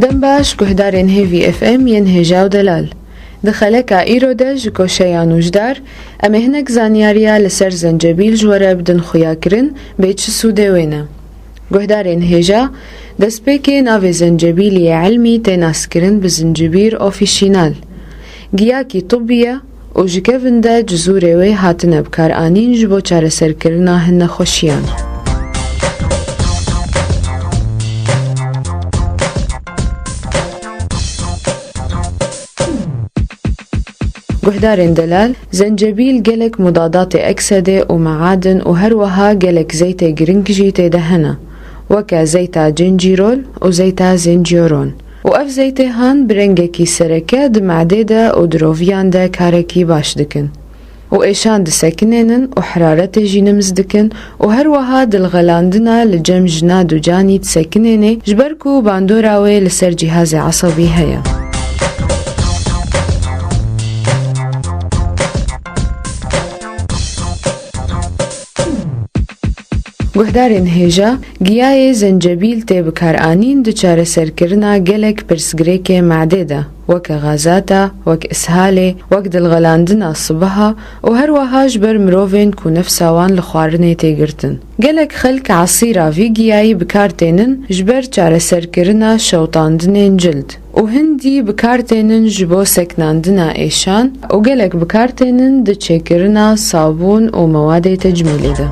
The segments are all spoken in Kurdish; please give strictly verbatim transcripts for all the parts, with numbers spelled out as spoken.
Dem baş, guhdarên Hêvî F M yên hêja û delal. Di xeleka îro de ji koşeya nûjdar, em ê hinek zanyariya li ser zencebîl ji we re bidin xuyakirin, bê çi sûdê wê ne. Guhdarên hêja, destpêkê navê zencebîlî yê ilmî tê naskirin bi zincibîr ofîşînal. Giyakî tibbî ye û ji kevin de cizûrê wê hatine bikaranîn ji bo çareserkirina hin nexweşiyan. Guhdarên delal, zencebîl gelek mudadatê eksedê û meadin û her wiha gelek zeytê giring jî tê de hene, weke zeyta cencîrol û zeyta zencîoron. Û ev zeytê han bi rengekî sereke di meadê de û di roviyan de karekî baş dikin. Û êşan disekinênin û heraretê jî nimiz dikin û her wiha dilxelandina li cem jina ducanî disekinênê, ji ber ku bandora wê li ser cîhazê esebî heye. Guhdarên hêja, giyayê zencebîl tê bikaranîn di çareserkirina gelek pirsgirêkê meadê de, weke xazata, wek ishalê, wek dilxelandina sibiha û her wiha ji ber mirovên ku nefsa wan li xwarinê tê girtin. Gelek xelk esîra vî giyayî bi kar tênin ji ber çareserkirina şewtandinên cild û hindî bi kar tênin ji bo seknandina êşan û gelek bi kar tênin di çêkirina sabûn û mewadê tecmîlê de.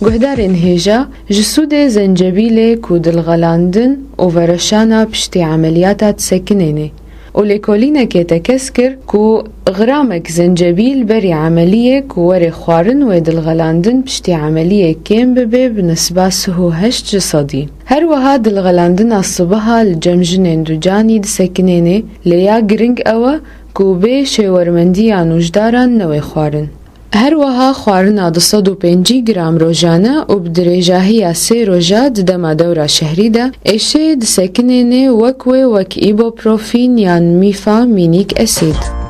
Guhdarên hêja, ji sûdê zencebîlê ku dilxelandin û vereşana piştî emeliyata disekinênê û lêkolînekê tekez kir ku gramek zencebîl berî emeliyê ku were xwarin wê dilxelandin piştî emeliyê kêm bibe bi nisba sih û heşt ji sedî. Her wiha dilxelandina sibiha li cem jinên ducanî disekinênê, lê ya giring ew e ku bê şêwermendiya nûjdaran newê xwarin. Her wiha xwarina du sed û pêncî gram rojane û bi dirêjahiya sê roja di dema dewra şehrî de êşê disekinênê wek wê wek îboprofîn yan mîfa mînîk esîd.